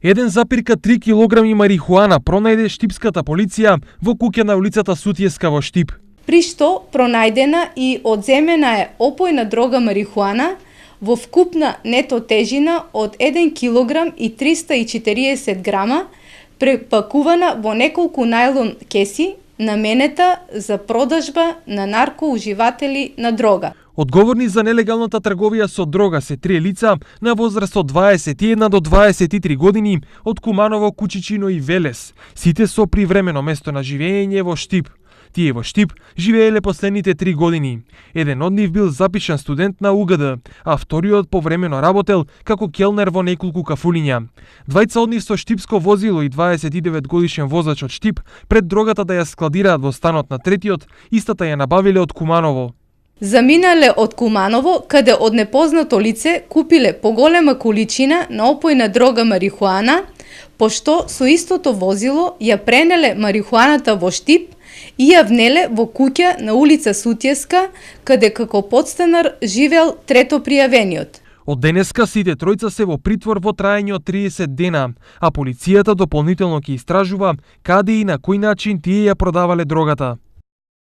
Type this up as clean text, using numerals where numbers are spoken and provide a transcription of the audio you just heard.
1,3 килограми марихуана пронајде штипската полиција во куќа на улицата Сутјеска во Штип. При што пронајдена и одземена е опојна дрога марихуана во вкупна нето тежина од 1 килограм и 340 грама, препакувана во неколку најлон кеси, наменета за продажба на наркоуживатели на дрога. Одговорни за нелегалната трговија со дрога се 3 лица на возраст од 21 до 23 години од Куманово, Кучичино и Велес, сите со привремено место на живење во Штип. Тие во Штип живееле последните 3 години. Еден од нив бил запишан студент на УГД, а вториот повремено работел како келнер во неколку кафулиња. Двајца од нив со штипско возило и 29 годишен возач од Штип пред дрогата да ја складираат во станот на третиот, истата ја набавиле од Куманово. Заминале од Куманово, каде од непознато лице купиле поголема количина на опојна дрога марихуана, пошто со истото возило ја пренеле марихуаната во Штип и ја внеле во куќа на улица Сутјеска, каде како подстанар живеел трето пријавениот. Од денеска сите тројца се во притвор во траење од 30 дена, а полицијата дополнително ќе истражува каде и на кој начин тие ја продавале дрогата.